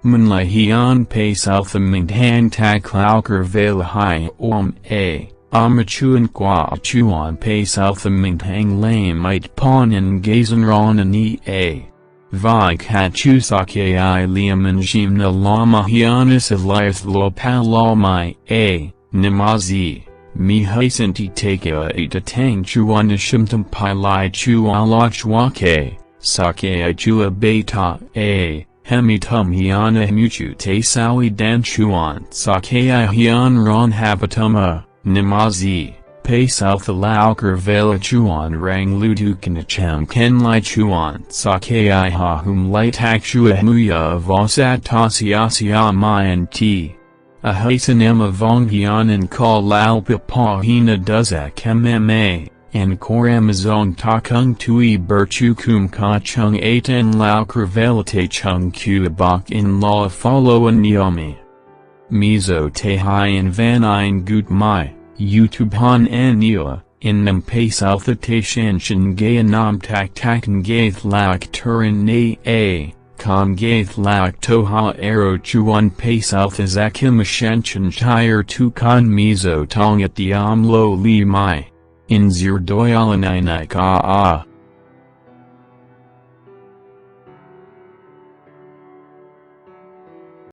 Manlai hian pe south han tak lauker vela hi om a, amachuan qua chuan pe south hang lame it pawn and gazan ron an e a. Vi kachu sake I liam and jimna lama hianis elias lo pa la my a, namazi, mi hasanti take a ita tang chuan shimtum pi lai chu ala chuake, sake I chua beta a. Hemi tum hiana muchu te sawi dan chuan sake I hian ron hapatuma, namazi, pe south lauker vela chuan rang lutu kanacham ken lai chuan sake I ha hum light akshua muya vosat tasiasia mayan t. A hasan emma vong hian and call lalpa pa hina duzak mma, and kor amazon takung tui berchu kum ka chung 8 en lau kervelate chung ku bok in law follow an nyomi. Mizo te hai en van ein gut mai, YouTube han en ila, in nam pe south te shan shan gay nam tak tak gaith lak turin na a, con gaith lak toha ero chuan pe south azakim shan chire tu con mizo tong at the am lo li mai. In zir doyalanai ka a.